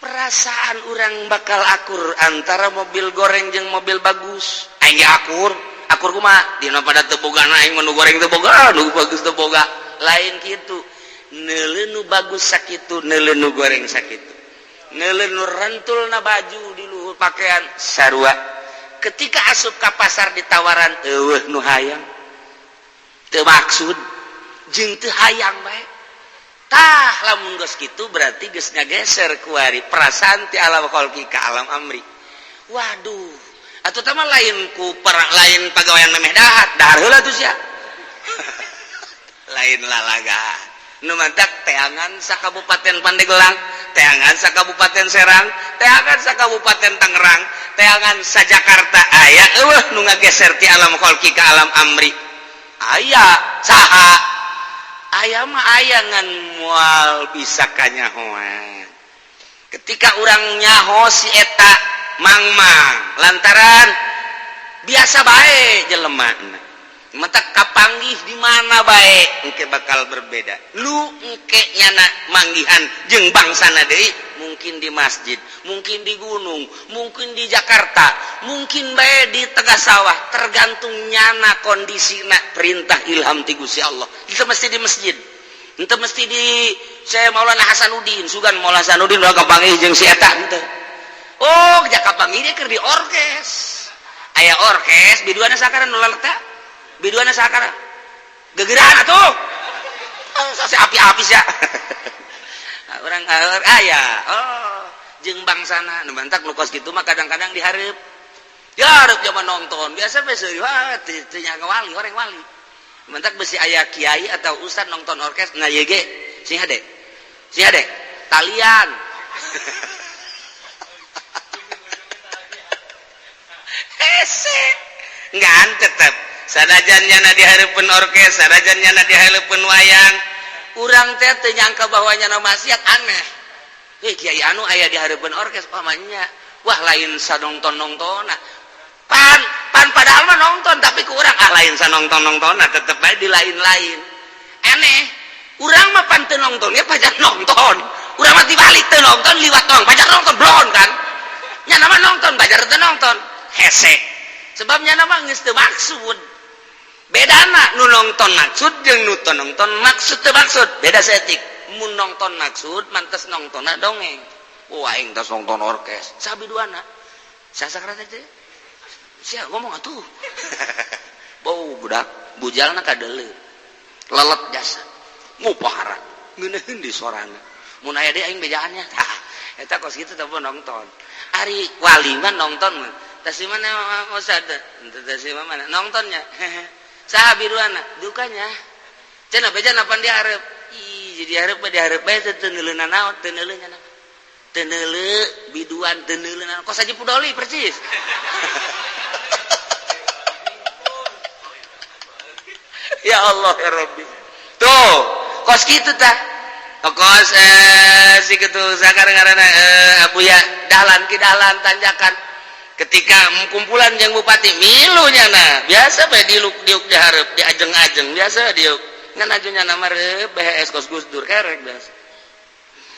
Perasaan orang bakal akur antara mobil goreng jeung mobil bagus. Aing ge akur. Akur kumaha? Dina pada teu boga, aing mah nu goreng teu boga, nu bagus teu boga. Lain kitu. Neuleuh nu bagus sakitu, neuleuh nu goreng sakitu, neuleuh nu rentulna baju di luhur pakaian sarua. Ketika asup ka pasar ditawaran, eueuh nu hayang. Teu maksud jeung teu hayang bae. Tah, lamun geus kitu berarti geus ngageser kuari perasaan ti alam kholqi ka alam amri. Waduh, atuh tah mah lain ku per, lain pagawean memeh dahar, dahar heula tuh sia. Lain lalaga nu mantak teangan sa Kabupaten Pandeglang, teangan sa Kabupaten Serang, teangan sa Kabupaten Tangerang, teangan sa Jakarta, aya eueuh nu ngageser ti alam kholqi ka alam amri? Aya. Saha? Aya mah aya, ngan moal bisa kanyahoan. Ketika urang nyaho si eta mangmang lantaran biasa bae jelema, matak kapanggih di mana bae engke bakal berbeda. Lu engke nyana manggihan jeung bangsana deui, mungkin di masjid, mungkin di gunung, mungkin di Jakarta, mungkin bae di tengah sawah, tergantung nyana kondisina perintah ilham ti Gusti Allah. Itu mesti di masjid, itu mesti di saya Maulana Hasanuddin, sugan Maulana Hasanuddin udah kapanggih jeung si eta henteu. Oh, kapanggih dia keur di orkes, aya orkes biduana sakara nu laleta, biduana sakara gegeran atuh. Oh, api-api sia orang aya. Oh, jeung bangsana nu bantak nu kos kitu mah kadang-kadang dihareup, dihareup zaman nonton biasa besi, wah, teu nyaga wali, orang wali mantak besi aya kiai atau ustad nonton orkes. Nah, ye ge sing hade, sing hade talian hese. Ngan tetep sanajan nyana di hareupeun orkes, sanajan nyana di hareupeun wayang, urang teh teu nyangka bahwa nyana maksiat. Aneh. Hei, kiai anu aya di hareupeun orkes pamannya, wah, lain sanongton nongtona. Pan pan padahal mah nonton, tapi ku urang, ah, lain sanongton nongtona, tetep bae di lain-lain. Aneh, urang mah pan teu nontonnya pajak nonton. Urang mah dibalik, teu nonton liwat tong pajak nonton blon kan. Nyana mah nonton, pajak teu nonton. Hese, sebabnya nama geus teu maksud. Bedana nu nonton maksud jeung nu teu nonton maksud, teu maksud beda setik. Mun nonton maksud mantes nontonna dongeng, wah, aing tos nonton orkes sabi duana sasakra teh sia ngomong atuh bau budak bujalna kadeuleu lelet jasa ngupahara ngeunaheun di sorana mun aya deui aing bejaannya. Tah, eta kos kitu teh nonton. Ari wali mah nonton mah tas di mana Ustad? Tas di mana nontonnya? Saha biruana dukanya cenah beja napan dihareup. Ih, jadi hareup mah dihareup bae teu neuleuna naon, teu neuleuh nya, teu neuleuh biduan, teu neuleuh naon, kos aja pudoli persis. Ya Allah ya Rabbi, tuh kos kitu tah. Kos si kitu sakar ngaranna Abuya Dahlan, Ki Dahlan tanjakan ketika kumpulan yang bupati milu nyana biasa bae diluk diuk dihareup, diajeng-ajeng biasa diuk ngan aju nyana mah BHS kos Gus Dur kerek biasa.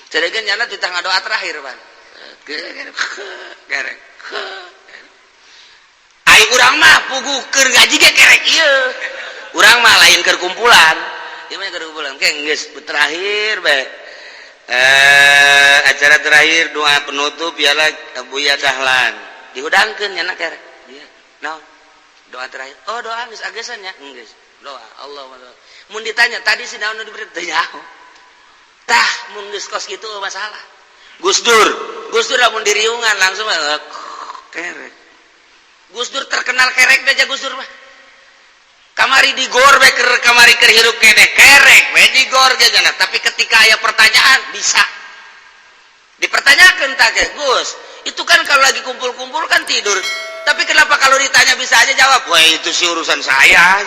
Sedangkan nyana titah ngadoa terakhir pan kerek. Ai urang mah puguh keur ngaji ge kerek ieu. Urang mah lain keur kumpulan, ieu mah keur kumpulan ke geus terakhir bae. Acara terakhir doa penutup ialah Abuya Dahlan dihudangkeun nyana kerek dia naon doa terakhir. Oh, doa geus agesan nya, geus doa Allah. Mun ditanya tadi si naon nu diberi, teu nyaho. Tah, mun geus kos kitu masalah Gus Dur. Gus Dur lamun diriungan langsung kerek. Gus Dur terkenal kerek aja. Gus Dur mah kamari di gor we keur, kamari keur hirup keneh kerek we di gor ge. Tapi ketika aya pertanyaan bisa dipertanyakan tak, Gus itu kan kalau lagi kumpul-kumpul kan tidur, tapi kenapa kalau ditanya bisa aja jawab? Wah, itu sih urusan saya.